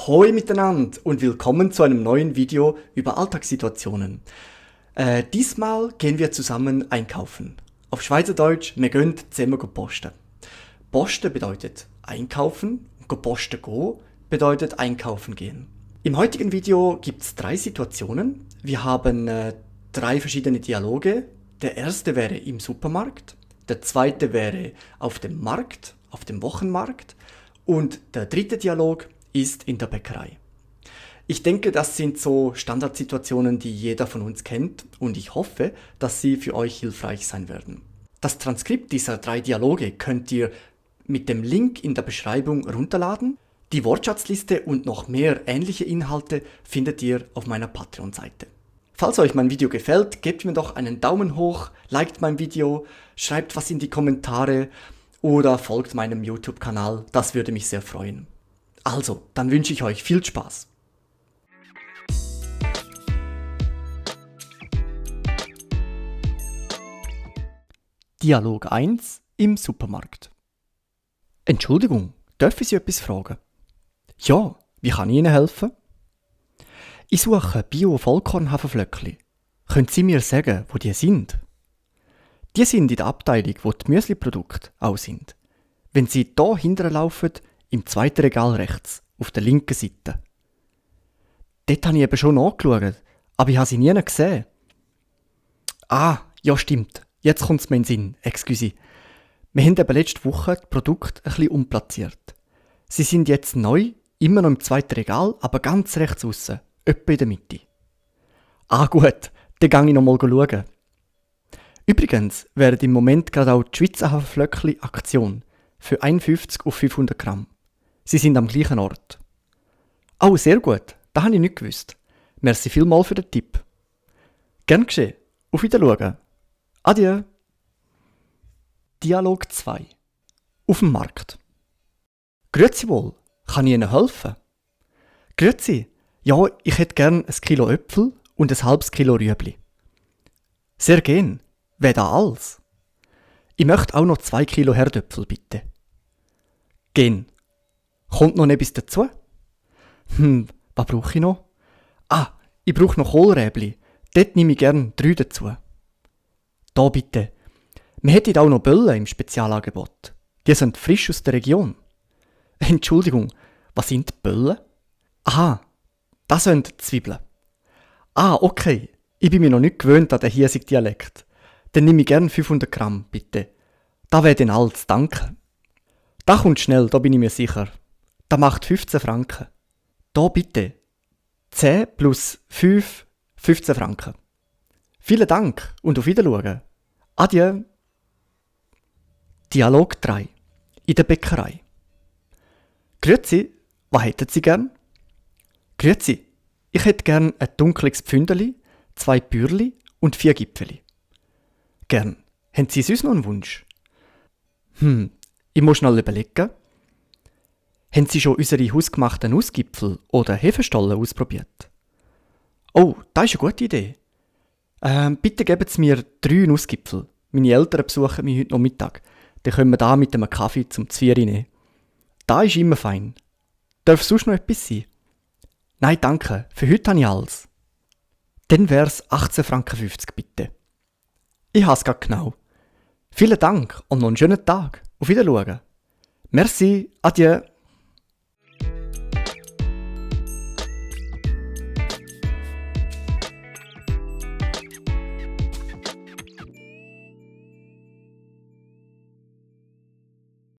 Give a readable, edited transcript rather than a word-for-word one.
Ahoi miteinander und willkommen zu einem neuen Video über Alltagssituationen. Diesmal gehen wir zusammen einkaufen. Auf Schweizerdeutsch, wir gehen zusammen posten. Posten bedeutet einkaufen und posten gehen bedeutet einkaufen gehen. Im heutigen Video gibt es 3 Situationen. Wir haben 3 verschiedene Dialoge. Der erste wäre im Supermarkt, der zweite wäre auf dem Markt, auf dem Wochenmarkt und der dritte Dialog ist in der Bäckerei. Ich denke, das sind so Standardsituationen, die jeder von uns kennt und ich hoffe, dass sie für euch hilfreich sein werden. Das Transkript dieser 3 Dialoge könnt ihr mit dem Link in der Beschreibung runterladen. Die Wortschatzliste und noch mehr ähnliche Inhalte findet ihr auf meiner Patreon-Seite. Falls euch mein Video gefällt, gebt mir doch einen Daumen hoch, liked mein Video, schreibt was in die Kommentare oder folgt meinem YouTube-Kanal, das würde mich sehr freuen. Also, dann wünsche ich euch viel Spaß. Dialog 1 im Supermarkt. Entschuldigung, darf ich Sie etwas fragen? Ja, wie kann ich Ihnen helfen? Ich suche Bio-Vollkornhaferflöckli. Können Sie mir sagen, wo die sind? Die sind in der Abteilung, wo die Müsli-Produkte auch sind. Wenn Sie hier hinterher laufen, im zweiten Regal rechts, auf der linken Seite. Dort habe ich eben schon nachgeschaut, aber ich habe sie nie gesehen. Ah, ja stimmt. Jetzt kommt es mir in den Sinn. Excuse. Wir haben eben letzte Woche die Produkte ein bisschen umplatziert. Sie sind jetzt neu, immer noch im zweiten Regal, aber ganz rechts aussen, etwa in der Mitte. Ah gut, dann gehe ich noch mal schauen. Übrigens wäre im Moment gerade auch die Schweizer Haferflöckli Aktion für 51 auf 500 Gramm. Sie sind am gleichen Ort. Oh, sehr gut, das habe ich nicht gewusst. Merci vielmals für den Tipp. Gern geschehen. Auf Wiedersehen. Adieu. Dialog 2. Auf dem Markt. Grüezi wohl, kann ich Ihnen helfen? Grüezi, ja, ich hätte gern 1 Kilo Äpfel und ein halbes Kilo Rüebli. Sehr gern, wer da alles? Ich möchte auch noch 2 Kilo Herdöpfel, bitte. Gehen. Kommt noch etwas dazu? Was brauche ich noch? Ah, ich brauche noch Kohlräbli. Dort nehme ich gern 3 dazu. Da bitte. Wir hätten auch noch Böllen im Spezialangebot. Die sind frisch aus der Region. Entschuldigung, was sind Böllen? Aha, das sind Zwiebeln. Ah, okay. Ich bin mir noch nicht gewöhnt an den hiesigen Dialekt. Dann nehme ich gern 500 Gramm, bitte. Da wäre dann alles, danke. Da kommt schnell, da bin ich mir sicher. Das macht 15 Franken. Da bitte. 10 plus 5, 15 Franken. Vielen Dank und auf Wiedersehen. Adieu. Dialog 3. In der Bäckerei. Grüezi, was hätten Sie gern? Grüezi, ich hätte gern ein dunkles Pfündeli, 2 Bürli und 4 Gipfeli. Gern. Haben Sie sonst noch einen Wunsch? Ich muss schnell überlegen. Haben Sie schon unsere hausgemachten Nussgipfel oder Hefestollen ausprobiert? Oh, das ist eine gute Idee. Bitte geben Sie mir 3 Nussgipfel. Meine Eltern besuchen mich heute noch Mittag. Dann können wir da mit einem Kaffee zum Zwiebeln nehmen. Da ist immer fein. Darf sonst noch etwas sein? Nein, danke. Für heute habe ich alles. Dann wär's 18,50 Franken bitte. Ich habe es gerade genau. Vielen Dank und noch einen schönen Tag. Auf Wiedersehen. Merci. Adieu.